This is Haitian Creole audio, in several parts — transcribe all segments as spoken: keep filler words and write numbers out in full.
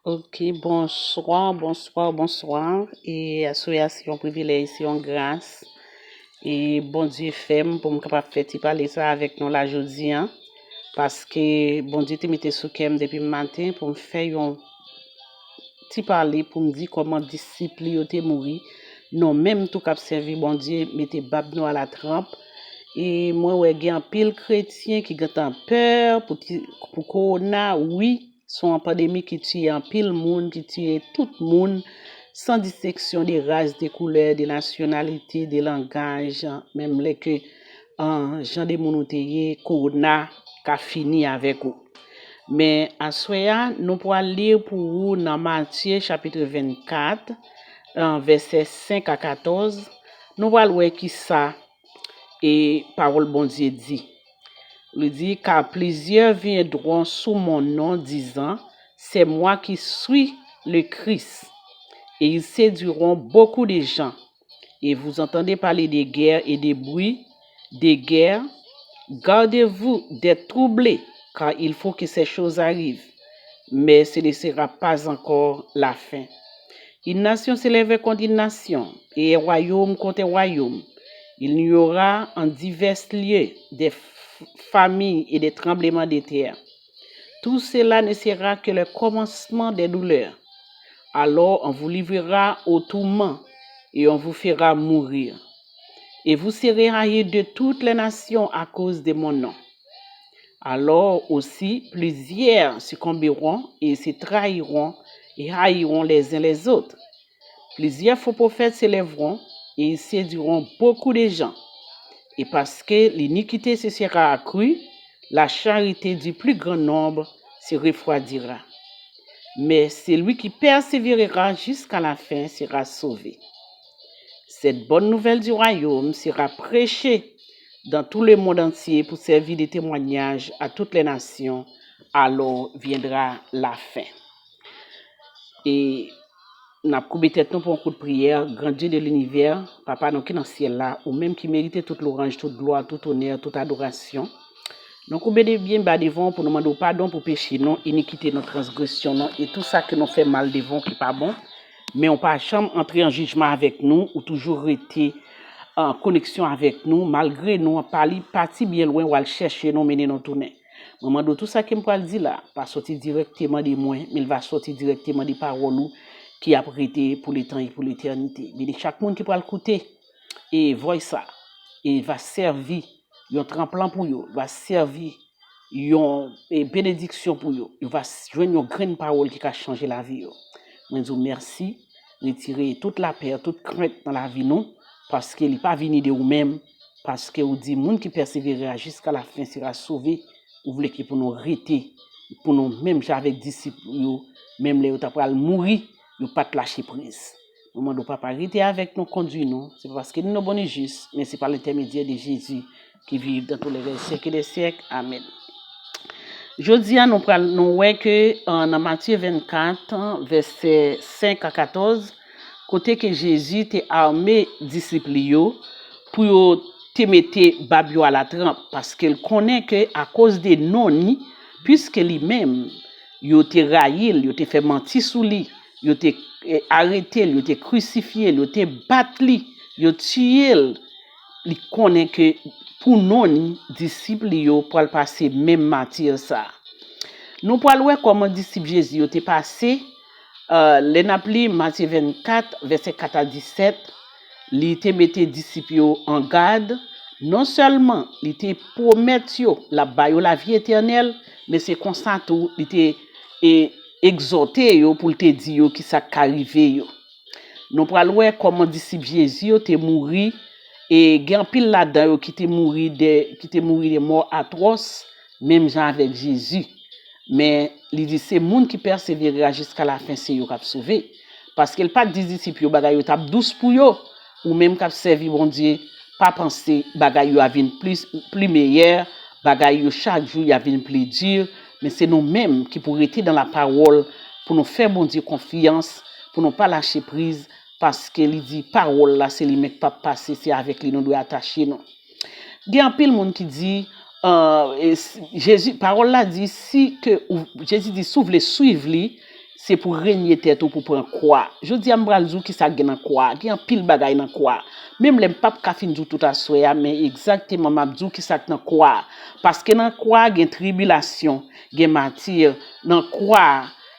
Ok, bonswa, bonswa, bonswa. E aswè a se yon privilèj, se yon gras. E Bondye fè m pou m kapab fè ti pale sa avèk nou la jodi a. Paske Bondye te mete sou kè m depi maten pou m fè yon ti pale pou m di kòman disip li yo te mouri. Nou menm tou k ap sèvi Bondye, mete bab nou alatranp. E mwen wè gen anpil kretyen ki gentan pè pou, ti- pou kowona, wi. Se yon pandemi ki tiye anpil moun, ki tiye tout moun, san distenksyon de ras, de koulè, de nasyonalite, de langaj, menm lè ke an, jan de moun ou te ye, kowona ka fini avèk ou. Men aswè a, nou pral li pou ou nan Matye chapit vennkat, an, vèsè senk a katòz. Nou pral wè ki sa e pawòl Bondye di. Li di, Car plusieurs viendront sous mon nom, disant, C'est moi qui suis le Christ. Et ils séduiront beaucoup de gens. Et vous entendez parler de guerre et de bruit de guerre. Gardez-vous d'être troublés, car il faut que ces choses arrivent. Mais ce ne sera pas encore la fin. Une nation s'élève contre une nation, et un royaume contre un royaume. Il y aura en divers lieux des f- famines et des tremblements de terre. Tout cela ne sera que le commencement des douleurs. Alors on vous livrera au tourment et on vous fera mourir. Et vous serez haïs de toutes les nations à cause de mon nom. Alors aussi, plusieurs succomberont et se trahiront et haïront les uns les autres. Plusieurs faux prophètes s'élèveront et ils séduiront beaucoup de gens. Et parce que l'iniquité se sera accrue, la charité du plus grand nombre se refroidira. Mais celui qui persévérera jusqu'à la fin sera sauvé. Cette bonne nouvelle du royaume sera prêchée dans tout le monde entier pour servir de témoignage à toutes les nations. Alors viendra la fin. E n ap koube tèt nou pou yon kout priyè. Grand Dieu de l'univers, Papa nou ki nan syèl la, ou menm ki merite tout lwanj, tout glwa, tout onè, tout adorasyon. Nou koube de byen ba devan w pou nou mande w padon pou peche nou, inikite nou, transgresyon nou, e tou sa ke nou fè mal devan w ki pa bon. Men w pa janm antre an jijman avèk nou, ou toujou rete an koneksyon avèk nou, malgre nou an pali pati byen lwen, w al chèche nou, mennen nou tounen. Mwen mande w tou sa ke m pral di la, pa soti dirèkteman de mwen, men l va soti dirèkteman de pawòl ou ki ap rete pou letan e pou letènite. Beni chak moun ki pral koute e voice sa, e va sèvi yon tranplan pou yo, va sèvi yon e, benediksyon pou yo. Yo va s- jwenn yon grenn pawòl ki ka chanje lavi yo. Mwen di w mèsi, retire tout lapè, tout krent nan lavi nou, paske li pa vini de ou menm, paske ou di moun ki pèsevere a jiska lafen sera sove. Ou vle ke pou nou rete, pou nou menm jan avèk disip yo, menm lè yo ta pral mouri, yo pa t lache priz. Mwen mande w, Papa, rete avèk nou, kondui nou. Se pa paske nou bon e jis, men se pa lentèmedyè de Jezi ki viv dans tous les siècles des siècles. Amèn. Jodi a, nou pral nou wè ke an, nan Matye vennkat, vèsè senk a katòz, kote ke Jezi te ame disip li yo pou yo te mete bab yo alatranp, paske l konnen ke akoz de non ni, piske li menm, yo te rayi l, yo te fè manti sou li, yo te eh, arete l, yo te krisifye l, yo te bat li, yo tiye l. Li konnen ke pou non ni, disip li yo pral pase menm mati sa. Nou pral wè kòman disip Jezi yo te pase. Uh, lè n ap li Matye vennkat, vèsè kat a disèt, li te mete disip yo an gad. Non sèlman li te pwomèt yo l ap ba yo lavi etènèl, men se konsa tou li te e, egzòte yo pou l te di yo ki sa k ka rive yo. Nou pral wè kòman disip Jezi yo te mouri, e gen anpil ladan yo ki te mouri de, ki te mouri de mò atwòs, menm jan avèk Jezi. Men li di se moun ki pèsevere a jiska lafen se yo k ap sove. Paske l pa t di disip yo bagay yo t ap dous pou yo. Ou menm k ap sèvi Bondye, pa panse bagay yo a vin plis, pli meyè, bagay yo chak jou y ap vin pli di, men se nou menm ki pou rete nan lapawòl pou nou fè Bondye konfyans, pou nou pa lache priz, paske li di pawòl la se li menm k p ap pase, se avèk li nou dwe atache nou. Gen anpil moun ki di, uh, Jezi, pawòl la di, si ke ou, Jezi di, si w vle swiv li, se pou renye tèt ou pou pran kwa. Jodi a m pral di w kisa k gen nan kwa. Gen anpil bagay nan kwa. Menm lè m p ap ka fin di w tout aswè a, men egzakteman m ap di w kisa k nan kwa. Paske nan kwa gen tribilasyon, gen mati. Nan kwa,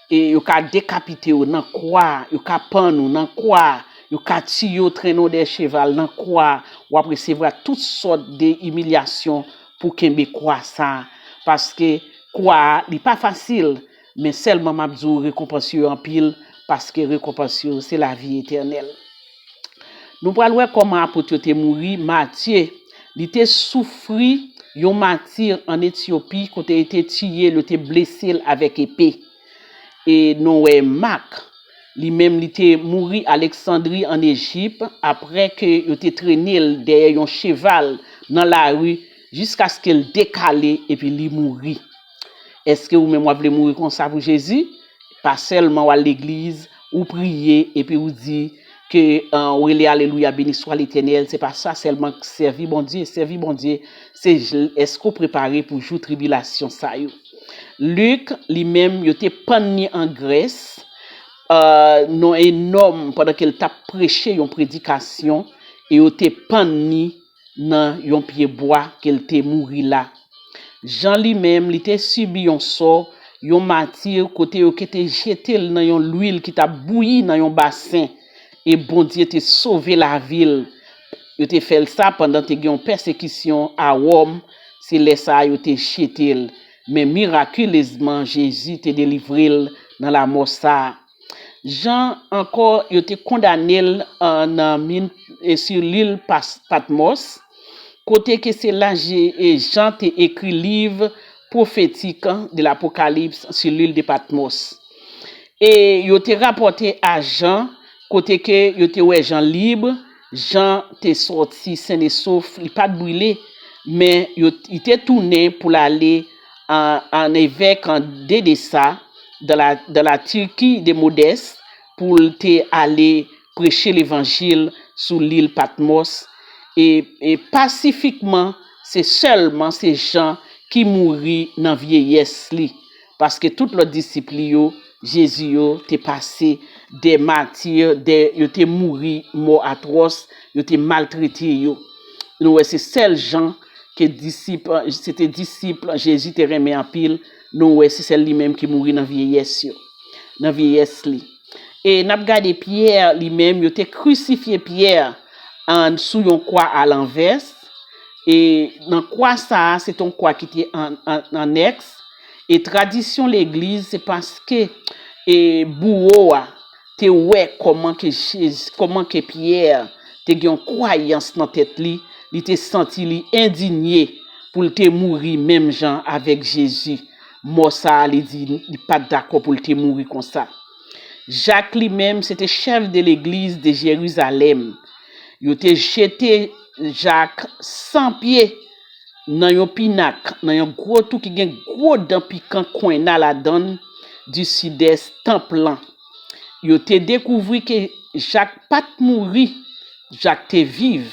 e, yo ka dekapite w nan kwa, yo ka pann ou nan kwa, yo ka tiye w, trennen w dèyè cheval nan kwa, w ap resevwa tout sòt de imilyasyon pou kenbe kwa sa a. Paske kwa a, li pa fasil, men sèlman m ap di w rekonpans yo anpil, paske rekonpans yo se lavi etènèl. Nou pral wè kòman apot yo te mouri. Matye, li te soufri yon mati ann Etyopi, kote yo te tiye l, yo te blese l avèk epe. E nou wè Mak, li menm, li te mouri Aleksandri ann Ejip, apre ke yo te trennen l dèyè yon cheval nan lari, jiskaske l dekale epi li mouri. Èske ou menm w ap vle mouri konsa pou Jezi? Pa sèlman w al legliz, ou priye, epi ou di ke, euh, ou rele alelouya, beni swa Letènèl. Se pa sa sèlman, sèvi Bondye, sèvi Bondye. Se j- èske w prepare pou jou tribilasyon sa yo? Lik, li menm, yo te pann li an Grès, euh, nan enòm, pandan ke l t ap preche yon predikasyon, e yo te pann li nan yon pye bwa ke l te mouri la. Jan li menm, li te sibi yon sò, yon mati, kote yo te jete l nan yon lwil ki t ap bouyi nan yon basen, e Bondye te sove lavi l. Yo te fè l sa pandan te gen yon pèsekisyon a Wòm, se lè sa a yo te jete l. Men mirakilezman, Jezi te delivre l nan lamò sa a. Jan ankò, yo te kondane l, euh, nan min, e sou lil Pas- Patmòs, kote ke se la Je- e Jan te ekri liv pwofetik de l'Apocalypse sur l'île de Patmos. E yo te rapòte a Jan, kote ke yo te wè Jan lib, Jan te sòti sennesof, li pa t brile, men yo, li te tounen pou l ale an, an evèk an Dedesa, dans la, dans la Turquie de Modeste, pou l te ale preche levanjil sou lil Patmòs. E, e pasifikman, se sèlman se Jan ki mouri nan vyeyès li. Paske tout lòt disip li yo, Jezi yo te pase de mati, de, yo te mouri mò atwòs, yo te maltrete yo. Nou wè se sèl Jan ke disip, se te disip Jezi te renmen anpil, nou wè se sèl li menm ki mouri nan vyeyès yo, nan vyeyès li. E n ap gade Pyè li menm, yo te krisifye Pyè, an, sou yon kwa alanvè. E nan kwa sa a, se te yon kwa ki te an, an, annèks. E tradisyon legliz, se paske, e, bouwo a te wè kòman ke Jezi, kòman ke Pyè te gen yon kwayans nan tèt li, li te santi li endinye pou l te mouri menm jan avèk Jezi. Mò sa a, li di, li pa t dakò pou l te mouri konsa. Jak li menm, se te chèf de legliz de Jerizalèm. Yo te jete Jak san pye nan yon pinak, nan yon gwo twou ki gen gwo dan pikan kwenna ladan l, di sidès tanp lan. Yo te dekouvri ke Jak pa t mouri, Jak te viv.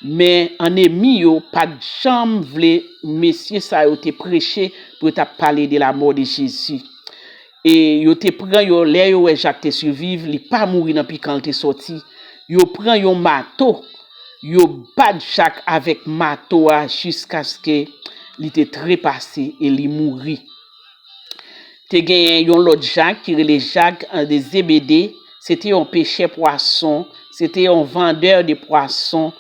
Men, ènmi yo pa t janm vle mesye sa yo te preche pou yo t ap pale de lamò de Jezi. E yo te pran yo, lè yo wè Jak te siviv, li pa mouri nan pikan l te sòti. Yo pran yon mato, yo bat Jak avèk mato a jiskaske li te trepase e li mouri. Te genyen yon lòt Jak ki rele Jak, eh, de Zebede, se te yon pechè pwason, se te yon vandè de pwason.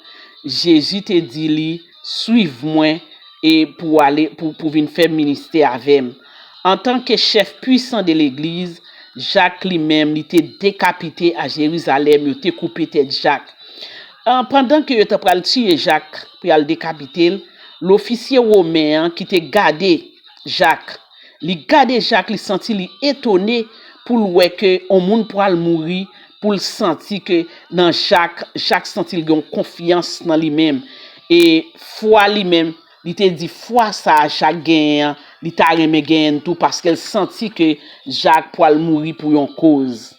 Jezi te di li, swiv mwen, e pou ale, pou, pou vin fè ministè avè m. Antanke chèf pwisan de legliz, Jak li menm, li te dekapite a Jerizalèm, yo te koupe tèt Jak. An, pandan ke yo t ap pral tiye Jak pou y al dekapite l, lofisye women an ki te gade Jak, li gade Jak, li santi li etone pou l wè ke yon moun pral mouri, pou l santi ke nan Jak, Jak santi l gen yon konfyans nan li menm. E fwa li menm, li te di fwa sa a Jak genyen an, li ta renmen genyen l tou, paske l santi ke Jak pral mouri pou yon koz.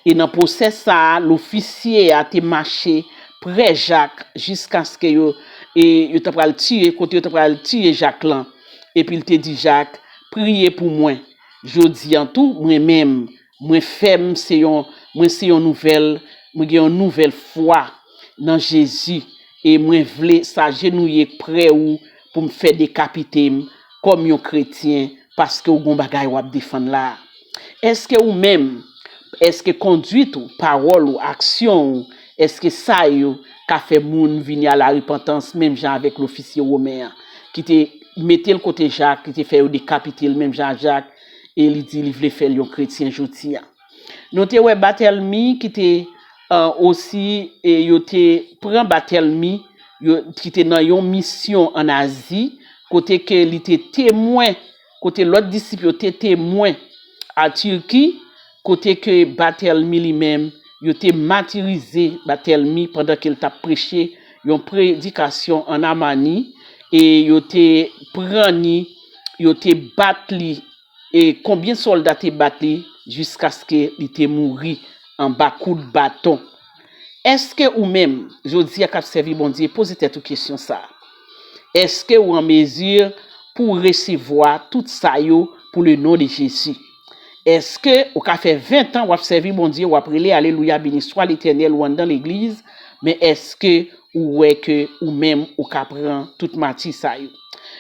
E nan pwosè sa a, lofisye a te mache prè Jak jiskaske yo, e yo ta pral tiye, kote yo ta pral tiye Jak lan. Epi l te di Jak, priye pou mwen. Jodi an tou, mwen menm, Mwen fèm, se yon, mwen se yon nouvèl, mwen gen yon nouvèl fwa nan Jezi. E mwen vle sa jenouye prè ou pou m fè dekapite m kòm yon kretyen, paske w gon bagay w ap defann la a. Èske ou menm, èske kondwit ou, pawòl ou, aksyon ou, èske sa yo ka fè moun vini a la repantans menm jan avèk lofisye women an, ki te mete l kote Jak, ki te fè yo dekapite l menm jan a Jak, e li di li vle fè l yon kretyen jodi a. Nou te wè Batèlmi ki te, uh, osi, e yo te pran Batèlmi, yo, ki te nan yon misyon ann Azi, kote ke li te temwen, kote lòt disip yo te temwen a Tiki, kote ke Batèlmi li menm, yo te matirize Batèlmi pandan ke l t ap preche yon predikasyon ann Amani, e yo te pran ni, yo te bat li, e konbyen sòlda te bat li jiskaske li te mouri anba kout baton. Èske ou menm, jodi a k ap sèvi Bondye, poze tèt ou kesyon sa a? Èske ou an mezi pou w resevwa tout sa yo pou le non de Jezi? Èske ou ka fè ven tan w ap sèvi Bondye, w ap rele alelouya, beni swa Letènèl, ou anndan legliz, men èske ou wè ke ou menm ou ka pran tout mati sa yo?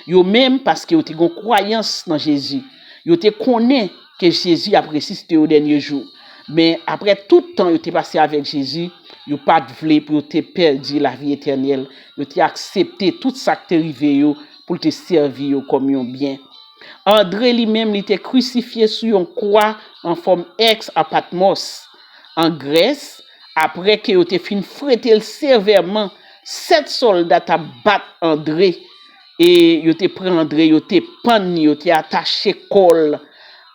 Yo menm, paske yo te gon kwayans nan Jezi, yo te konnen ke Jezi ap resisite yo dènye jou. Men apre tout tan yo te pase avèk Jezi, yo pa t vle pou yo te pèdi lavi etènèl. Yo te aksepte tout sa k te rive yo pou l te sèvi yo kòm yon byen. Andre li menm, li te krisifye sou yon kwa an fòm X a Patmòs, an Grès, apre ke yo te fin frete l sevèman. Sèt sòlda t ap bat Andre, e yo te pran Andre, yo te pann li, yo te atache kò l,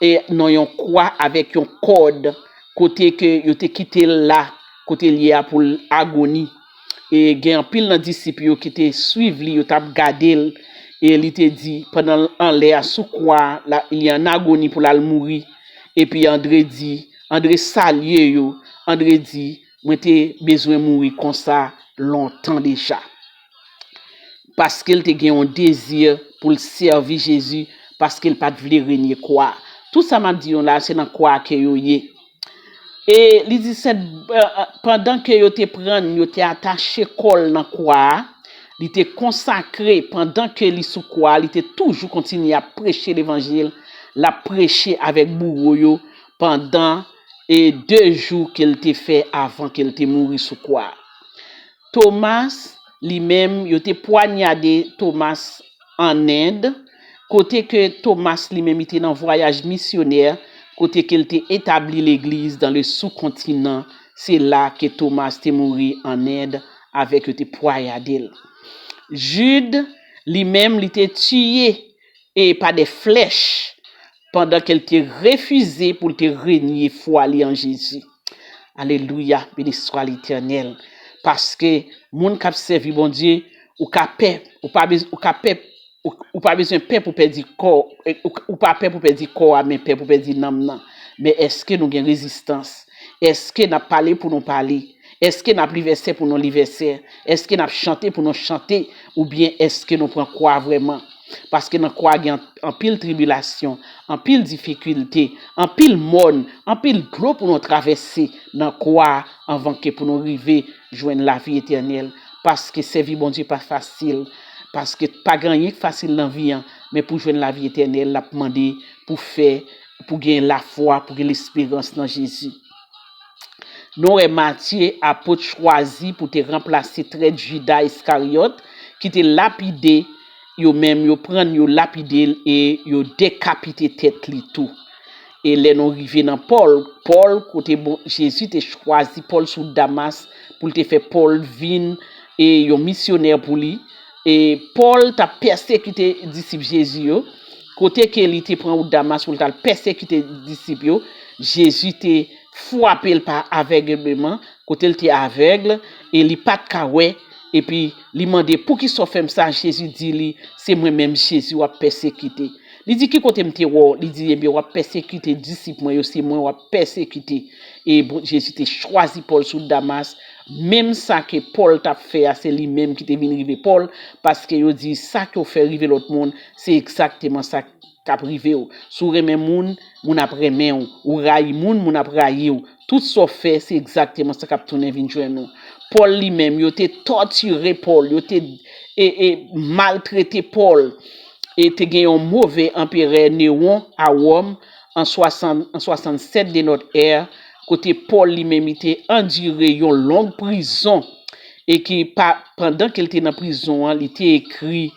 e, nan yon kwa avèk yon kòd, kote ke yo te kite l la, kote l ye a pou l agoni. E gen anpil nan disip yo ki te swiv li, yo t ap gade l, e li te di, pandan l anlè a sou kwa a, la, li an agoni pou l al mouri. Epi Andre di, Andre salye yo, Andre di, mwen te bezwen mouri konsa lontan deja. Paske l te gen yon dezi pou l sèvi Jezi, paske l pa t vle renye kwa a. Tout sa m ap di nou la, se nan kwa a ke yo ye. E li di, sèt, eh, eh, pandan ke yo te pran l, yo te atache kò l nan kwa a, li te konsakre, pandan ke li sou kwa a, li te toujou kontinye ap preche levanjil, l ap preche avèk bouwo yo pandan, e, de jou ke l te fè avan ke l te mouri sou kwa a. Tomas, li menm, yo te pwanyade Tomas an End, kote ke Tomas li menm, li te nan vwayaj misyonè, kote ke l te etabli legliz dans le sous-continent. Se la ke Tomas te mouri an End, avèk yo te pwayade l. Jid, li menm, li te tiye, e pa de flèch, pandan ke l te refize pou l te renye fwa li an Jezi. Alelouya, beni swa Letènèl. Paske moun k ap sèvi Bondye, ou ka pè, ou pa bez-, ou ka pè, ou, ou pa bezwen pè pou pèdi kò, ou, ou pa pè pou pèdi kò a, men pè pou pèdi nanm nan. Men èske nou gen rezistans? Èske n ap pale pou nou pale? Èske n ap li vèsè pou nou li vèsè? Èske n ap chante pou nou chante? Oubyen èske nou pran kwa vrèman? Paske nan kwa a gen anpil tribilasyon, anpil difikilte, anpil mòn, anpil dlo pou nou travèse nan kwa a anvan ke pou nou rive jwenn lavi etènèl. Paske sèvi Bondye pa fasil. Paske pa gen anyen k fasil nan vi an, men pou jwenn lavi etènèl, l ap mande pou fè, pou gen lafwa, pou gen lesperans nan Jezi. Nou wè Matye, apot chwazi pou te ranplase trèt Jida Iskaryòt, ki te lapide yo menm, yo pran l, yo lapide l e yo dekapite tèt li tou. E lè nou rive nan Pòl, Pòl, kote bon, Jezi te chwazi Pòl sou Damas pou l te fè Pòl vin, e, yon misyonè pou li. E Pòl t ap pèsekite disip Jezi yo. Kote ke li te pran wout Damas pou l t al pèsekite disip yo, Jezi te frape l pa avègleman, kote l te avèg, e li pa t ka wè, epi li mande, "Poukisa w fè m sa?" Jezi di li, "Se mwen menm Jezi w ap pèsekite." Li di, "Ki kote m te wè w?" Li di, "Ebyen, w ap pèsekite disip mwen yo, se mwen w ap pèsekite." E bon, Jezi te chwazi Pòl sou Damas, menm sa ke Pòl t ap fè a, se li menm ki te vin rive Pòl, paske yo di, "Sa ke w fè rive lòt moun, se egzakteman sa k ap rive w. Si w renmen moun, moun ap renmen w. Ou rayi moun, moun ap rayi w. Tout sa w fè, se egzakteman sa k ap tounen vin jwenn ou. Pòl li menm, yo te tòtire Pòl, yo te e, e, maltrete Pòl. E te gen yon move anperè Newon a Wòm an swasann, an swasannsèt de nòt è, kote Pòl li menm li te andire yon long prizon e ki pa, pandan ke l te nan prizon an, li te ekri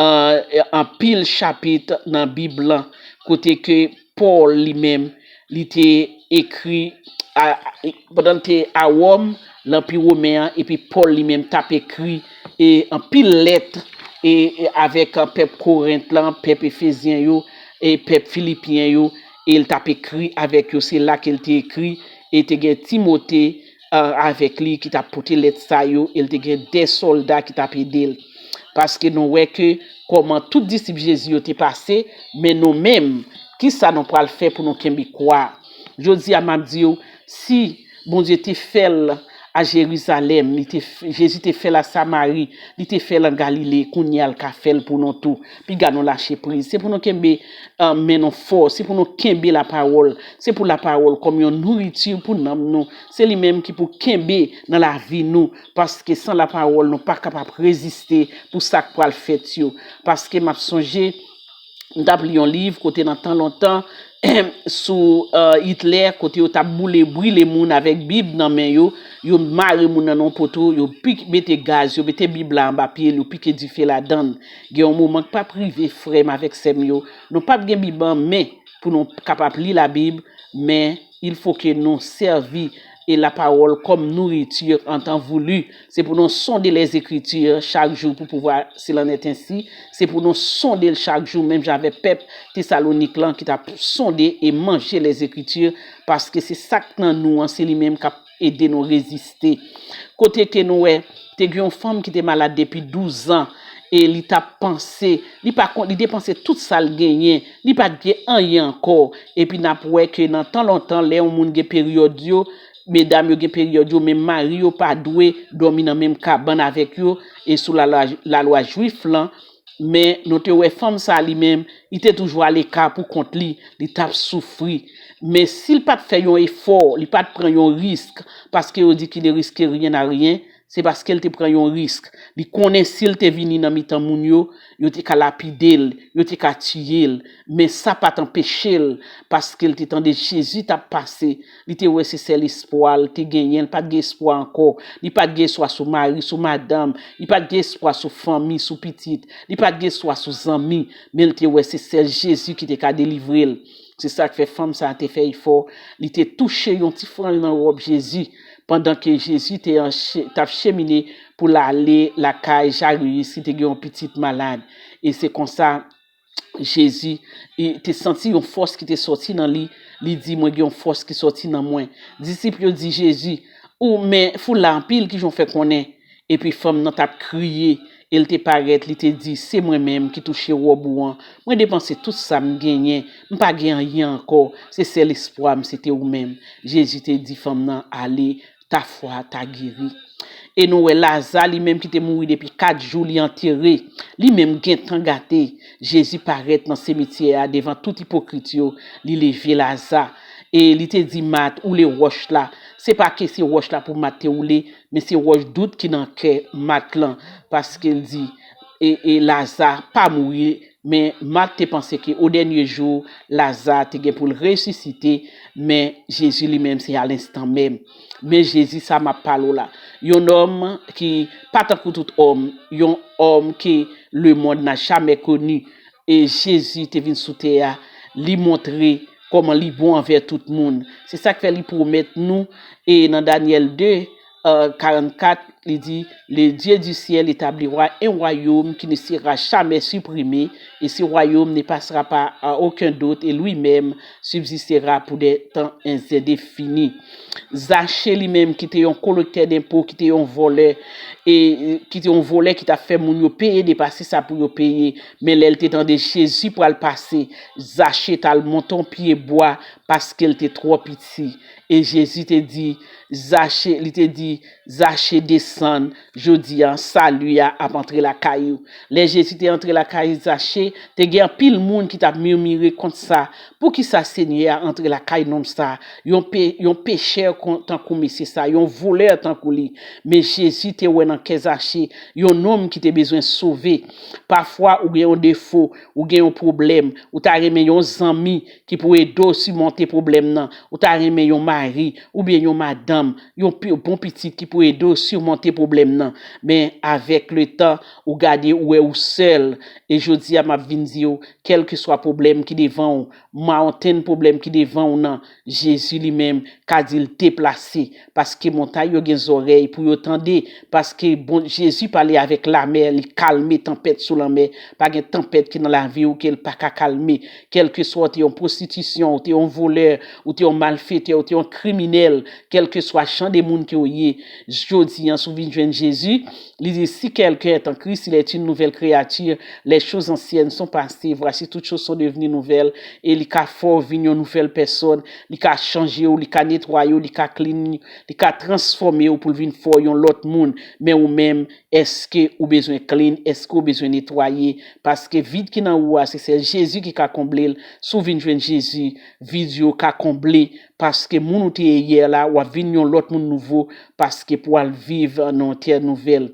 uh, anpil chapit nan Bib lan, kote ke Pòl li menm, li te ekri a, pandan l te a Wòm, Lanpi Women an, epi Pòl li menm t ap ekri e anpil lèt e, e avèk uh, pèp Korent lan, pèp Efezyen yo, e pèp Filipyen yo, e l t ap ekri avèk yo. Se la ke l te ekri, e te gen Timote uh, avèk li ki t ap pote lèt sa yo, e l te gen de sòlda ki t ap ede l. Paske nou wè ke kòman tout disip Jezi yo te pase, men nou menm, kisa nou pral fè pou nou kenbe kwa? Jodi a, m ap di w, si Bondye te fè l a Jerizalèm, li te, Jezi te fè l a Samari, li te fè l an Galile, kounye a l ka fè l pou nou tou. Piga nou lache priz. Se pou nou kenbe uh, men nou fò, se pou nou kenbe lapawòl, se pou lapawòl kòm yon nouriti pou nanm nou, se li menm ki pou kenbe nan lavi nou, paske san lapawòl nou pa kapab reziste pou sa k pral fèt yo. Paske m ap sonje, m t ap li yon liv kote nan tan lontan, sou uh, Hitler, kote yo t ap boule, brile moun avèk Bib nan men yo, yo mare moun nan yon poto, yo pik, mete gaz, yo mete Bib la anba pye l, yo pike dife ladan l. Gen yon moman k p ap rive, frè m avèk sè m yo, nou p ap gen Bib an men pou nou kapab li Labib, men il faut que nou sèvi e lapawòl kòm nouriti an tan voulu. Se pou nou sonde les Écritures chak jou pou pouvwa, s'il en est ainsi. Se pou nou sonde l chak jou, menm jan avèk pèp Tesalonik lan ki t ap sonde e manje les Écritures, paske se sa k nan nou an, se li menm k ap ede nou reziste. Kote ke nou wè, te gen yon fanm ki te malad depi douz an, e li t ap panse, li pa kon, li depanse tout sa l genyen, li pa t gen anyen ankò. Epi n ap wè ke nan tan lontan, lè yon moun gen peryòd yo, medam yo gen peryòd yo, men mari yo pa dwe dòmi nan menm kabann avèk yo, e sou lalwa, lalwa jwif lan, men nou te wè fanm sa li menm, li te toujou aleka pou kont li, li t ap soufri. Men si l pa t fè yon efò, li pa t pran yon risk, paske yo di qui ne risque rien n'a rien, se paske l te pran yon risk. Li konnen si l te vini nan mitan moun yo, yo te ka lapide l, yo te ka tiye l. Men sa pa t anpeche l, paske l te tande Jezi t ap pase. Li te wè se sèl espwa l te genyen, l pa t gen espwa ankò. Li pa t gen espwa sou mari, sou madanm. Li pa t gen espwa sou fanmi, sou pitit. Li pa t gen espwa sou zanmi. Men l te wè se sèl Jezi ki te ka delivre l. Se sa k fè fanm sa a te fè efò. Li te touche yon ti franj nan wòb Jezi pandan ke Jezi te an che-, t ap chemine pou l ale lakay Jayirus ki te gen yon pitit malad. E se konsa, Jezi, e, te santi yon fòs ki te sòti nan li. Li di, "Mwen gen yon fòs ki sòti nan mwen." Disip yo di Jezi, "Ou, men foul la anpil, kijan w fè konnen?" Epi fanm nan t ap kriye, e l te parèt, li te di, "Se mwen menm ki touche wòb ou an. Mwen depanse tout sa m genyen, m pa gen anyen ankò, se sèl espwa m, se te ou menm." Jezi te di fanm nan, "Ale, ta fwa t'a geri." E nou wè Laza, li menm ki te mouri depi kat jou, li antere. Li menm gentan gate. Jezi parèt nan simityè a devan tout ipokrit yo. Li leve Laza. E li te di Mat, "Woule wòch la." Se pa ke se wòch la pou Mat te woule, men se wòch dout ki nan kè Mat lan. Paske l di, e, e Laza pa mouri, men Mat te panse ke o dènye jou, Laza te gen pou l resisite, men Jezi li menm se alenstan menm. Men Jezi sa m ap pale w la. Yon nonm ki pa tankou tout òm, yon òm ke lemonn n'a jamais connu. E Jezi te vin sou tè a, li montre kòman li bon anvè tout moun. Se sa k fè li pwomèt nou, e nan Danyèl de, euh, karannkat, li di, "Le Dieu du ciel établira un royaume qui ne sera jamais supprimé, et ce royaume ne passera pas à aucun d'autre, et lui-même subsistera pour des temps indéfinis." Zache li menm ki te yon kolektè denpo, ki te yon vòlè, e ki te yon vòlè ki t ap fè moun yo peye depase sa pou yo peye, men lè l te tande Jezi pral pase, Zache t al monte yon pye bwa paske l te twò piti. E Jezi te di, Zache, li te di, Zache, desann, jodi a, sali a ap antre lakay ou. Lè Jezi te antre lakay Zache, te gen anpil moun ki t ap mimire kont sa. Poukisa Senyè a antre lakay nonm sa? Yon, pe, yon pechè tankou mesye sa, yon volè tankou li. Men Jezi te wè nan kè Zache yon nonm ki te bezwen sove. Pafwa ou gen yon defo, ou gen yon pwoblèm, ou ta renmen yon zanmi ki pou ede w simonte pwoblèm nan, ou ta renmen yon mari oubyen yon madanm, yon bon pitit ki pou ede w simonte pwoblèm nan. Men avèk letan, ou gade ou wè ou sèl. E jodi a m ap vin di w, kèlkeswa pwoblèm ki devan w, mountain pwoblèm ki devan w nan, Jezi li menm ka di l deplase, paske montay yo gen zòrèy pou yo tande, paske bon, Jezi pale avèk lamè, li kalme tanpèt sou lanmè. Pa gen tanpèt ki nan lavi w ke l pa ka kalme. Kèlkeswa w te yon pwostitisyon, ou te yon volè, ou te yon malfetè, ou te yon kriminèl, kèlkeswa jan de moun ke w ye, jodi an, si w vin jwenn Jezi, li di, si quelqu'un est en Christ, il est une nouvelle créature. Les choses anciennes sont passées, voici toutes choses sont devenues nouvelles. E li ka fè w vin yon nouvèl pèsòn, li ka chanje w, li ka netwaye w, li ka clean, li ka transfòme w pou l vin fè w yon lòt moun. Men ou menm, èske ou bezwen clean? Èske ou bezwen netwaye? Paske vid ki nan ou a, se sèl Jezi ki ka konble l. Si w vin jwenn Jezi, vid yo ka konble. Paske moun ou te ye yè la, w ap vin yon lòt moun nouvo, paske pou w al viv nan yon tè nouvèl.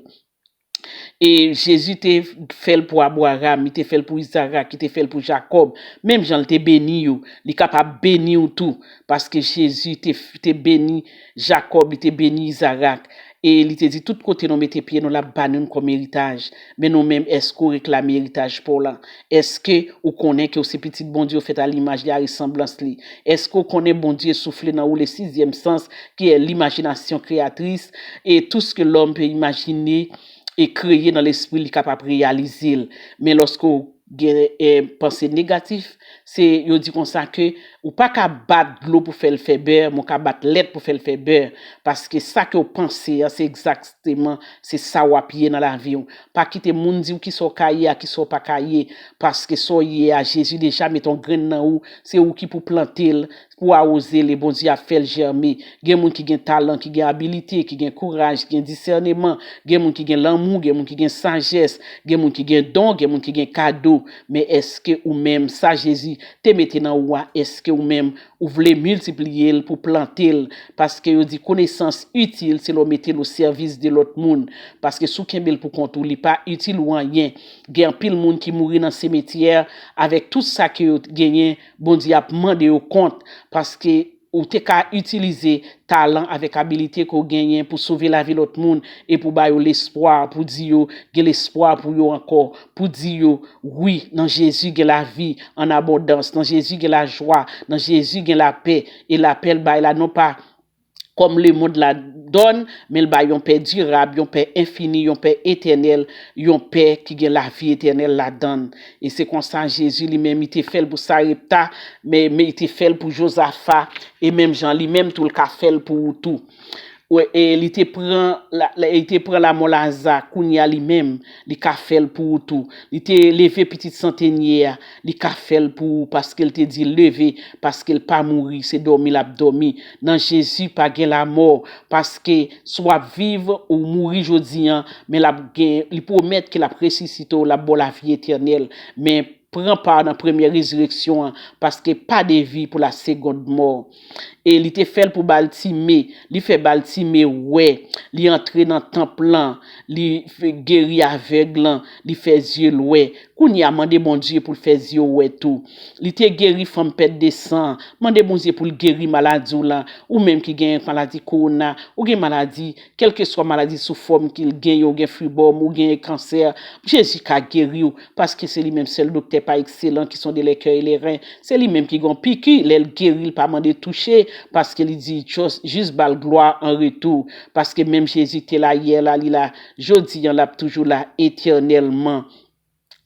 E Jezi te fè l pou Abraram, li te fè l pou Izarak, li te fè l pou Jakòb. Menm jan l te beni yo, li kapab beni w tou. Paske Jezi te, te beni Jakòb, li te beni Izarak. E li te di, tout kote nou mete pye nou, l ap ba nou l kòm eritaj. Men nou menm, èske w reklame eritaj pa w la? Èske ou konnen ke w se pitit Bondye, w fèt a limaj li, a resanblans li? Èske w konnen Bondye soufle nan ou le sizyèm sans, qui est l'imagination créatrice, et tout ce que l'homme peut imaginer et créer dans l'esprit, li kapab reyalize l? Men lòske w gen, e, panse negatif, se, yo di konsa ke ou pa ka bat dlo pou fè l fè bè, men w ka bat lèt pou fè l fè bè. Paske sa ke w panse a, se egzakteman, se sa w ap ye nan lavi w. Pa kite moun di w kisa w ka ye a, kisa w pa ka ye. Paske sa w ye a, Jezi deja mete yon grenn nan ou, se ou ki pou plante l, pou awoze l, e Bondye ap fè l jèmen. Gen moun ki gen talan, ki gen abilite, ki gen kouraj, ki gen disèneman. Gen moun ki gen lanmou, gen moun ki gen sajès, gen moun ki gen don, gen moun ki gen kado. Men èske ou menm, sa Jezi te mete nan ou a, èske ou menm, ou vle miltipliye l pou plante l? Paske yo di konesans itil, se lè w mete l o sèvis de lòt moun. Paske si w kenbe l pou kont ou, li pa itil ou anyen. Gen anpil moun ki mouri nan simetyè avèk tout sa ke yo genyen, Bondye ap mande yo kont, paske ou te ka itilize talan avèk abilite ke w genyen pou sove lavi lòt moun e pou ba yo lespwa, pou di yo gen lespwa pou yo ankò, pou di yo, wi, nan Jezi gen lavi an abondans, nan Jezi gen lajwa, nan Jezi gen lapè, e lapè l bay la non pa kòm lemonn la dòne, men l bay yon pè dirab, yon pè enfini, yon pè etènèl, yon pè ki gen lavi etènèl ladan l. E se konsa Jezi li menm, li te fè l pou Sarepta, men, men li te fè l pou Jozafa, e menm jan li menm tou, l ka fè l pou ou tou. Wè, e li te pran la, la- li te pran lanmò Laza, kounye a li menm, li ka fè l pou ou tou. Li te leve pitit santenyè a, li ka fè l pou ou, paske l te di l leve, paske l pa mouri, se dòmi l ap dòmi. Nan Jezi pa gen lanmò, paske si w ap viv, ou mouri jodi an, men l ap gen, li pwomèt ke l ap resisite w, l ap ba w lavi etènèl. Men pran pa nan premyè rezireksyon an, paske pa de vi pou la segond mò. E li te fè l pou Baltime, li fè Baltime wè, li antre nan tanp lan, li f- geri avèg lan, li fè zye l wè. Kounye a, mande Bondye pou l fè zye w wè tou. Li te geri fanm pèt de san, mande Bondye pou l geri maladi w lan. Ou menm ki gen maladi kowona, ou gen maladi, kèlkeswa maladi sou fòm ke l genyen, ou gen fibwòm, ou gen kansè, Jezi ka geri w, paske se li menm sèl doktè pa ekselan ki sonde lè kè e lè ren. Se li menm ki gen yon piki, lè l geri, l pa mande touche, paske li di, jis, jis ba l glwa an retou. Paske menm Jezi te la yè la, li la jodi an, l ap toujou la etènèlman.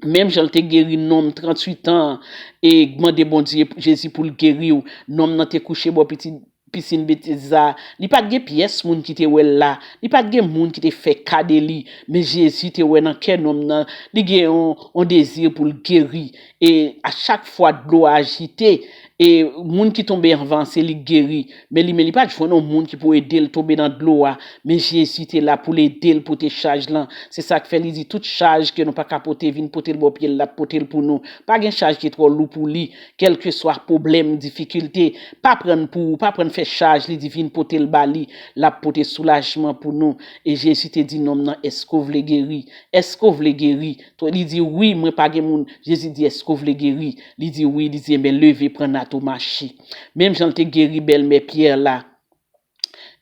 Menm jan l te geri nonm tranntuit an, e mande Bondye, Jezi pou l geri w. Nonm nan te kouche bò pitit pisin Betezda, li pa t gen pyès moun ki te wè l la, li pa t gen moun ki te fè ka de li, men Jezi te wè nan kè nonm nan, li gen yon, yon dezi pou l geri. E a chak fwa dlo a ajite, E moun ki tonbe anvan, se li k geri. Men li menm, li pa t jwenn yon moun ki pou ede l tonbe nan dlo a. Men Jezi te la pou l ede l pote chaj lan. Se sa k fè li di, tout chaj ke nou pa ka pote, vin pote l bò pye l, l ap pote l pou nou. Pa gen chaj ki twò lou pou li. Kèlkeswa pwoblèm, difikilte, pa pran l pou ou, pa pran l fè chaj, li di vin pote l ba li, l ap pote soulajman pou nou. E Jezi te di nonm nan, èske w vle geri? Èske w vle geri? Li di, wi, mwen pa gen moun. Jezi di, èske w vle geri? Li di, wi. Li di, enben, leve, pran nat ou, mache. Menm jan l te geri bèlmè Pyè la,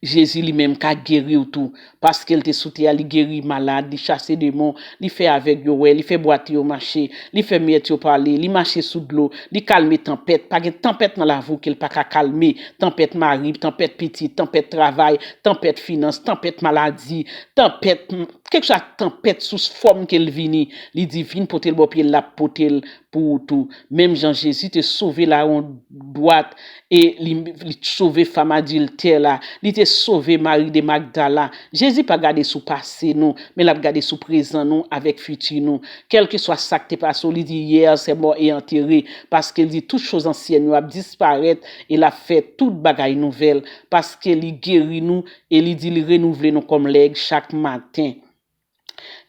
Jezi li menm ka geri w tou. Paske l te sou tè a, li geri malad, li chase demon, li fè avèg yo wè, li fè bwate yo mache, li fè myèt yo pale, li mache sou dlo, li kalme tanpèt. Pa gen tanpèt nan lavi w ke l pa ka kalme. Tanpèt mari, tanpèt pitit, tanpèt travay, tanpèt finans, tanpèt maladi, tanpèt, kèlkeswa tanpèt sou fòm ke l vini, li di vin pote l bò pye l, l ap pote l pou ou tou. Menm jan Jezi te sove lawon dwat e li, li sove fanm adiltè la, li te sove Mari de Magdala. Jezi pa gade sou pase nou, men l ap gade sou prezan nou avèk fiti nou. Kèlkeswa sa k te pase w, li di, hier c'est mort et enterré, paske l di tout choz ansyen yo ap disparèt e l ap fè tout bagay nouvèl, paske li geri nou e li di li renouvle nou kòm lèg chak maten.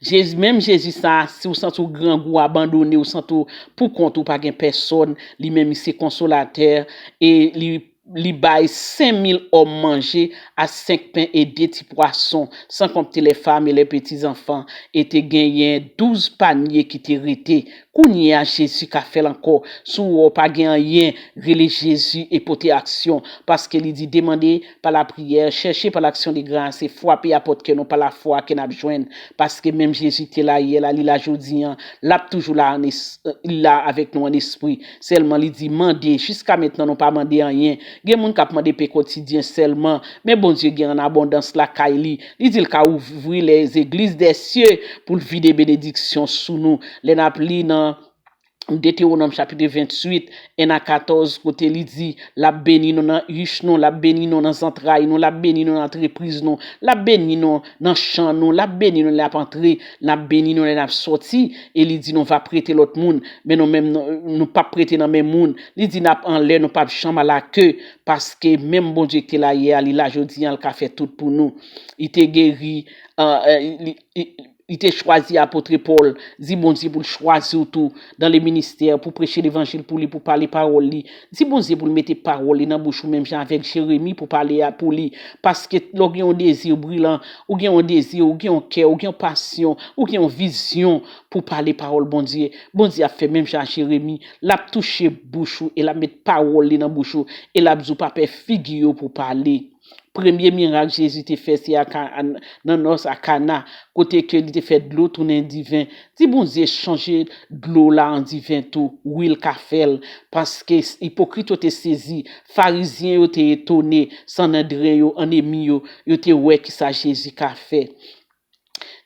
Jezi, menm Jezi sa a, si w santi w grangou, abandone, w santi w pou kont ou, pa gen pèsòn, li menm li se konsolatè, e li, li bay senk mil òm manje a senk pen e de ti pwason, san konte les femmes et les petits enfants, e te genyen douz panye ki te rete. Kounye a, Jezi ka fè l ankò. Si w wè w pa gen anyen, rele Jezi e pote aksyon, paske li di, demandez par la prière, cherchez par l'action de grâce, e frape a pòt kè nou pa lafwa ke n ap jwenn. Paske menm Jezi te la yè la, li la jodi an, l ap toujou la an es-, li la avèk nou an espri. Sèlman li di, mande, jiska mentnan nou pa mande anyen. Gen moun k ap mande pen kotidyen sèlman, men Bondye gen an abondans lakay li. Li di l ka ouvri les églises des cieux pou l vide benediksyon sou nou. Lè n ap li nan Detewonòm chapit venntuit, en a katòz, kote li di, l ap beni nou nan yich nou, l ap beni nou nan zantray nou, l ap beni nou nan antrepriz nou, l ap beni nou nan chan nou, l ap beni nou lè n ap antre, l ap beni nou lè n ap sòti, e li di nou va prete lòt moun, men nou menm nou, nou p ap prete nan men moun. Li di n ap anlè, nou p ap janm alake, paske menm Bondye ki te la yè a, li la jodi an, l ka fè tout pou nou. Li te geri, euh, euh, li, li, li te chwazi apot Pòl, di Bondye pou l chwazi w tou dans le ministère, pou preche levanjil pou li, pou pale pawòl li. Di Bondye pou l mete pawòl li nan bouch ou, menm jan avèk Jeremi pou pale a pou li. Paske lè w gen yon dezi brilan, ou gen yon dezi, ou gen yon kè, ou gen yon pasyon, ou gen yon vizyon pou pale pawòl Bondye, Bondye ap fè menm jan ak Jeremi. L ap touche bouch ou e l ap met pawòl li nan bouch ou e l ap di w pa pè figi yo pou pale. Premye mirak Jezi te fè se a Ka-, nan nòs a Kana, kote ke li te fè dlo tounen diven. Di Bondye chanje dlo la an diven tou, wi l ka fè l, paske s-, ipokrit yo te sezi, farizyen yo te etone, Sanedren yo, anemi yo, yo te wè kisa Jezi ka fè.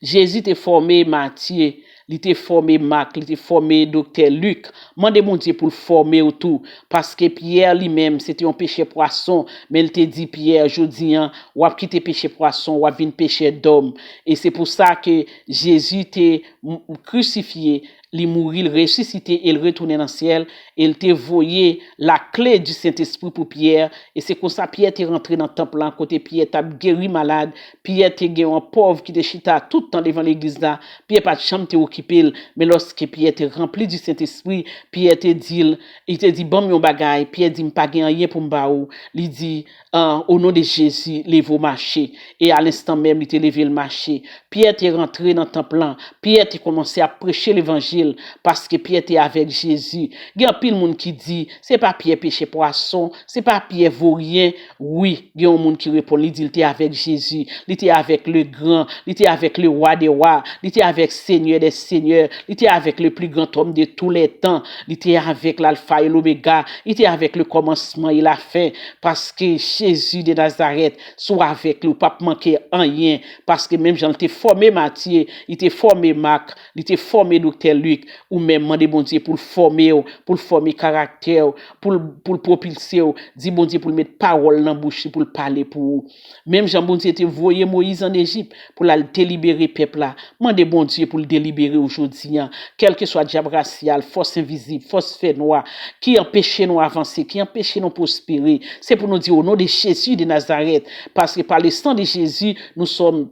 Jezi te fòme Matye, li te fòme Mak, li te fòme doktè Lik. Mande Bondye pou l fòme w tou, paske Pyè li menm, se te yon pechè pwason, men l te di Pyè, jodi an, w ap kite pechè pwason, w ap vin pechè dòm. E se pou sa ke Jezi te m-, m-, krisifye, li mouri, l resisite e l retounen nan syèl, e l te voye lakle di Sentespri pou Pyè, e se konsa Pyè te rantre nan tanp lan, kote Pyè t ap geri malad, Pyè te gen yon pòv ki te chita tout tan devan legliz la, Pyè pa t janm te okipe l, men lòske Pyè te ranpli di Sentespri, Pyè te di l, li te di, ban m yon bagay, Pyè di, m pa gen anyen pou m ba ou, li di, ah, o non de Jezi, leve w mache, e alenstan menm li te leve l mache. Pyè te rantre nan tanp lan. Pyè te kòmanse ap preche levanjil paske Pyè te avèk Jezi. Gen anpil moun ki di, se pa Pyè pechè pwason, se pa Pyè voryen. Wi, gen yon moun ki reponn, li di l te avèk Jezi, li te avèk le gran, li te avèk le wa dè wa, li te avèk Senyè dè senyè, li te avèk le pli gran òm de tou lè tan, li te avèk l'Alfa e l'Omega, li te avèk le kòmansman e la fen, paske Jezi de Nazarèt, si w avèk li, ou p ap manke anyen. Paske menm jan l te fòme Matye, li te fòme Mak, li te fòme doktè Lik, Ou menm, mande Bondye pou l fòme w, pou l fòme karaktè w, pou l, pou l pwopilse w. Di Bondye pou l met pawòl nan bouch li, pou l pale pou ou. Menm jan Bondye te voye Moyiz ann Ejip pou l al delibere pèp la, mande Bondye pou l delibere w jodi a. Kèlkeswa dyab rasyal, fòs envizib, fòs fènwa, ki anpeche nou avanse, ki anpeche nou pwospere, se pou nou di, au nom de Jésus de Nazareth, parce que par le sang de Jésus, nous sommes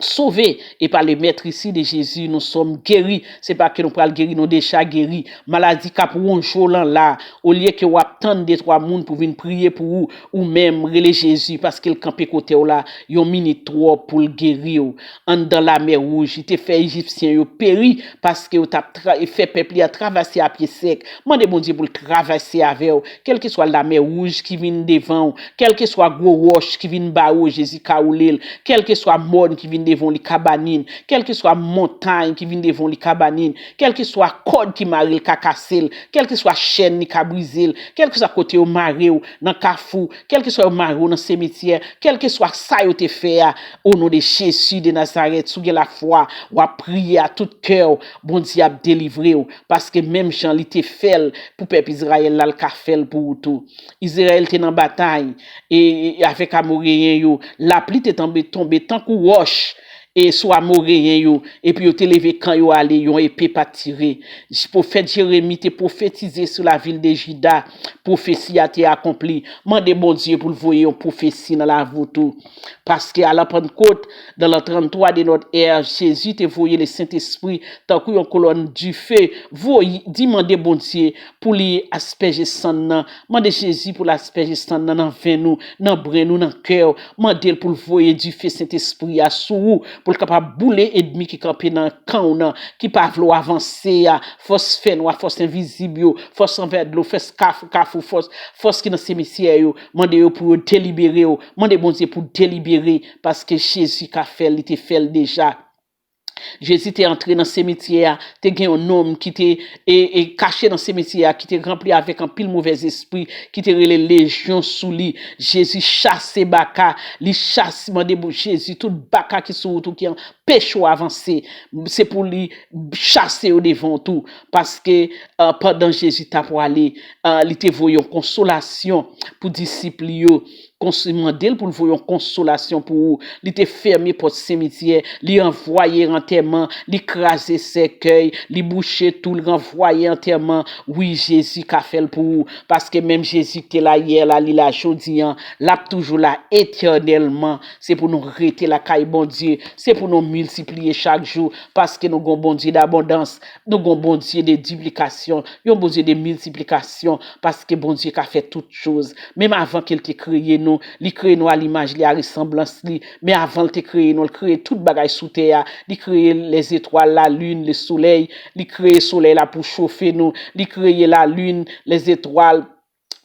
sauvés, et par le meurtrissure de Jésus, nous sommes guéris. Se pa ke nou pral geri, nou deja geri. Maladi k ap wonje w lan la, olye ke w ap tann de twa moun pou vin priye pou ou, ou menm, rele Jezi, paske l kanpe kote w la, yon minit twòp pou l geri w. Anndan Lamè Wouj, li te fè Ejipsyen yo peri, paske yo t ap tra-, fè pèp li a travèse a pye sèk. Mande Bondye pou l travèse avè w, kèlkeswa Lamè Wouj ki vin devan w, kèlkeswa gwo wòch ki vin ba ou, Jezi ka woule l, kèlkeswa mòn ki vin devan w, li ka bani l, kèlkeswa montay ki vin devan w, li ka bani l, kèlkeswa kòd ki mare l ka kase l, kèlkeswa chèn li ka brize l, kèlkeswa kote yo mare w nan kafou, kèlkeswa yo mare w nan simityè, kèlkeswa sa yo te fè a, o non de Jezi de Nazarèt, si w gen lafwa, w ap priye a tout kè w, Bondye ap delivre w, paske menm jan li te fè l pou pèp Izrayèl la, l ka fè l pou ou tou. Izrayèl te nan batay e, e avèk Amoreyen yo, lapli te tonbe, tonbe tankou wòch e sou Amoreyen yo, epi yo te leve kan yo ale, yon epe pa t tire. Pwofèt Jeremi te pwofetize sou lavil de Jida, pwofesi a te akonpli. Mande Bondye pou l voye yon pwofesi nan lavi w tou. Paske a la Pannkot, dans l'an tranntrwa de notre ère, Jezi te voye Lesentespri tankou yon kolòn dife, voye, di mande Bondye pou li aspèje sann nan, mande Jezi pou l aspèje sann nan nan venn ou, nan brenn ou, nan kè w, mande l pou l voye dife Sentespri a sou ou, pou l kapab boule ènmi ki kanpe nan kan w nan, ki pa vle w avanse a, fòs fènwa, fòs envizib yo, fòs anvè dlo, fòs kafou, kafou, fòs, fòs ki nan simityè yo, mande yo pou yo delibere w, mande Bondye pou delibere, paske Jezi ka fè l, li te fè l deja. Jezi te antre nan simityè a, te gen yon nonm ki te e, e, kache nan simityè a, ki te ranpli avèk anpil movèzespri, ki te rele lejyon sou li. Jezi chase baka, li chase, mande pou Jezi, tout baka ki sou wout ou ki anpeche w avanse, se pou li chase yo devan w tou. Paske, eh, pandan Jezi t ap prale, eh, li te voye yon konsolasyon pou disip li yo. Kons-, mande l pou l voye yon konsolasyon pou ou. Li te fèmen pòt simityè, li ranvwaye antèman, li kraze sèkèy, li bouche tou, li ranvwaye antèman. Wi, Jezi ka fè l pou ou. Paske menm Jezi ki te la yè la, li la jodi a, l ap toujou la etènèlman. Se pou nou rete lakay Bondye. Se pou nou miltipliye chak jou. Paske nou gon Bondye dabondans. Nou gon Bondye de diplikasyon. Yon Bondye de miltiplikasyon. Paske Bondye ka fè tout choz. Menm avan ke l te kreye nou, li kreye nou a limaj li, a resanblans li. Men avan l te kreye nou, l kreye tout bagay sou tè a. Li kreye lèzetwal, lalin, lesolèy. Li kreye solèy la pou chofe nou. Li kreye lalin, lèzetwal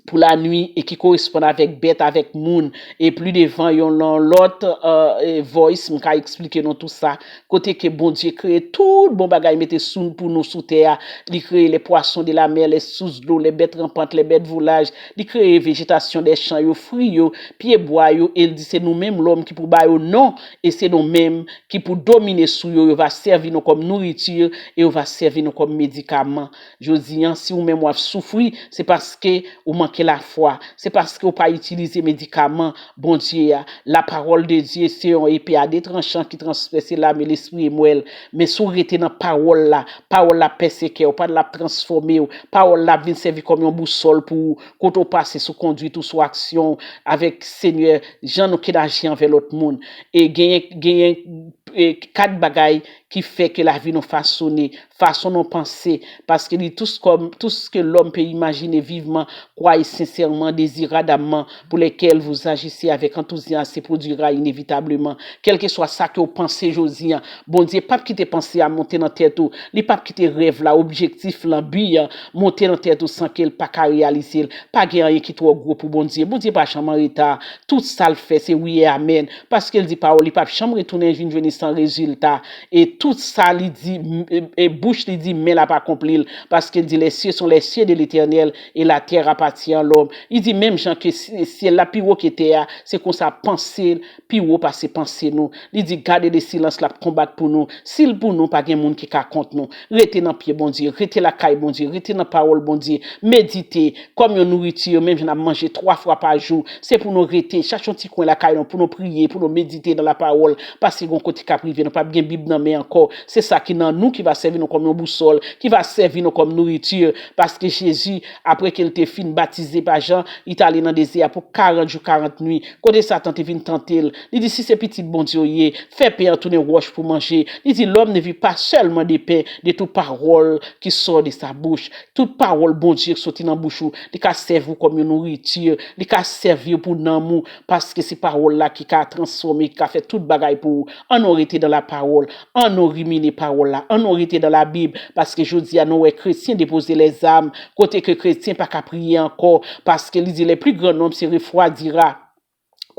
pou lannuit e ki koresponn avèk bèt, avèk moun. E pli devan, yon, yon lòt, eh, eh, voice, m ka eksplike nou tou sa. Kote ke Bondye kreye tout bon bagay, mete sou, pou nou sou tè a. Li kreye les poissons de la mer, les sources d'eau, les bêtes rampantes, les bêtes volages. Li kreye vejetasyon dè chan yo, fwi yo, pyebwa yo, e l di se nou menm lòm ki pou ba yo non, e se nou menm ki pou domine sou yo, yo va sèvi nou kòm nouriti, e yo va sèvi nou kòm medikaman. Jodi a, si ou menm w ap soufri, se paske ou manke lafwa, se paske ou pa itilize medikaman Bondye a. La parole de Dieu se yon epe a de tranchan ki transpèse lam e lespri e mwèl. Men si w rete nan pawòl la, pawòl la pèse kè w, pawòl la ap transfòme w, pawòl la ap vin sèvi kòm yon bousòl pou ou, kote w pase sou kondwit ou, sou aksyon w avèk Senyè, jan nou kin aji anvè lòt moun. E genyen, genyen, e, kat bagay ki fè ke lavi nou fasone, fason nou panse, paske li tout kòm, tout ce que l'homme peut imaginer vivement, croire sincèrement, désirer ardemment, pour lesquels vous agissez avec enthousiasme, se produira inévitablement. Kèlkeswa sa ke w panse jodi a, Bondye p ap kite panse a monte nan tèt ou, li p ap kite rèv la, objektif lan, bi an, monte nan tèt ou san ke l pa ka reyalize l. Pa gen anyen ki twò gwo pou Bondye. Bondye pa janm an reta. Tout sa l fè, se wi e amèn. Paske l di pawòl li p ap janm retounen vin jwenn li san rezilta. E tout sa li di, m- e, e bouch li di, men l ap akonpli l. Paske l di, les cieux sont les cieux de l'Éternel et la terre appartient à l'homme. Li di, menm jan ke si- syèl la pi wo ke tè a, se konsa panse l pi wo pase panse nou. Li di, gade de silans l ap konbat pou nou. Si l pou nou, pa gen moun ki ka kont nou. Rete nan pye Bondye, rete lakay Bondye, rete nan pawòl Bondye. Medite, kòm yon nouriti, menm jan n ap manje twa fwa pa jou. Se pou nou rete, chache yon ti kwen lakay nou, pou nou priye, pou nou medite nan lapawòl, paske gon kote k ap rive, nou p ap gen Bib nan men ankò. Se sa ki nan nou ki va sèvi nou kòm yon bousòl, ki va sèvi nou kòm nouriti, paske Jezi, apre ke l te fin batize pa Jan, li t ale nan dezè a pou karant jou, karant nuit, kote Satan te vin tante l. Li di, si se pitit Bondye w ye, fè pen an tounen wòch pou manje. Li di, l'homme ne vit pas seulement de pain, de toute parole qui sort de sa bouche. Tout pawòl Bondye ki soti nan bouch ou, li ka sèvi w kòm yon nouriti, li ka sèvi w pou nanm ou, paske se pawòl la ki ka transfòme, ki ka fè tout bagay pou ou. Ann nou rete dans la parole, ann nou rimine pawòl la, ann nou rete dans la Bible, paske jodi a nou wè kretyen depoze lèzam, kote ke kretyen pa ka priye ankò, paske li di, le plus grand nombre se refroidira.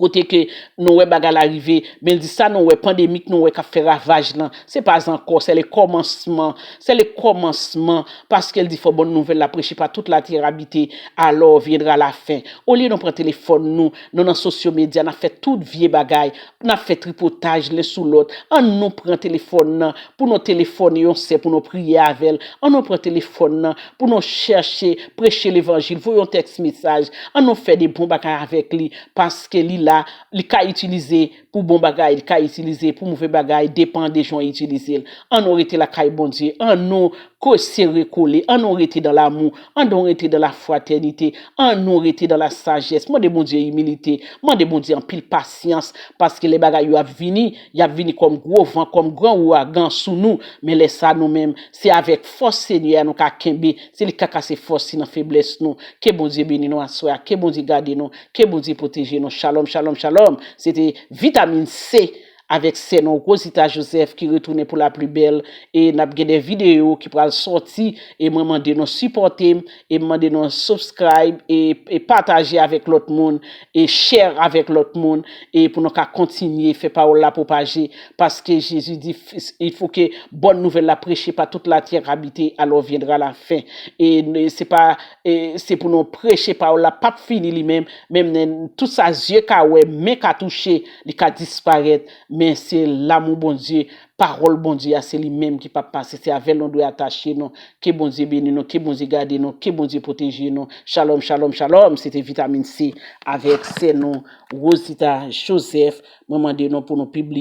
Kote ke nou wè bagay la rive, men l di sa nou wè pandemik nou wè k ap fè ravaj lan, se pa ankò, c'est le commencement, c'est le commencement, paske l di fò bòn nouvèl la preche par toute la terre habitée, alors viendra la fin. Olye nou pran telefòn nou, nou nan sosyo medya, n ap fè tout vye bagay, n ap fè tripotaj len sou lòt. Ann nou pran telefòn nan pou nou telefòne yon sè pou nou priye avè l. Ann nou pran telefòn nan pou nou chèche preche levanjil, voye yon tèks mesaj. Ann nou fè de bon bagay avèk li, paske li la, li ka itilize pou bon bagay, li ka itilize pou move bagay, depann de jan w itilize l. Ann nou rete lakay Bondye, ann nou ko- sere kole, ann nou rete dans l'amour, ann nou rete dans la fraternité, ann nou rete dans la sagesse. Mande Bondye imilite, mande Bondye anpil pasyans, paske lè bagay yo ap vini, y ap vini kòm gwo van, kòm gran ouragan sou nou. Men lè sa nou menm, se avèk fòs Senyè a nou ka kenbe, se li k ka kase fòs ki nan feblès nou. Ke Bondye beni nou aswè a, ke Bondye gade nou, ke Bondye pwoteje nou. Shalom, shalom, shalom. Se te Vitamin C avèk sè nou Rosita Joseph ki retounen pou la pli bèl. E n ap gen de videyo ki pral sòti. E mwen mande nou sipòte m. E m mande nou subscribe e, e pataje avèk lòt moun. E share avèk lòt moun. E pou nou ka kontinye fè pawòl la pwopaje. Paske Jezi di, il faut que bonne nouvelle la prêchée par toute la terre habitée, alors viendra la fin. E n- se pa, e se pou nou preche pawòl la, p ap fini li menm. Menm nen, tout sa zye ka wè, men ka touche, li ka disparèt. Men se lanmou Bondye, pawòl Bondye a, se li menm ki p ap pase. Se avè l nou dwe atache nou. Ke Bondye beni nou, ke Bondye gade nou, ke Bondye pwoteje nou. Shalom, shalom, shalom. Se te Vitamin C avèk sè nou Rosita Joseph. Mwen mande nou pou nou pibliye.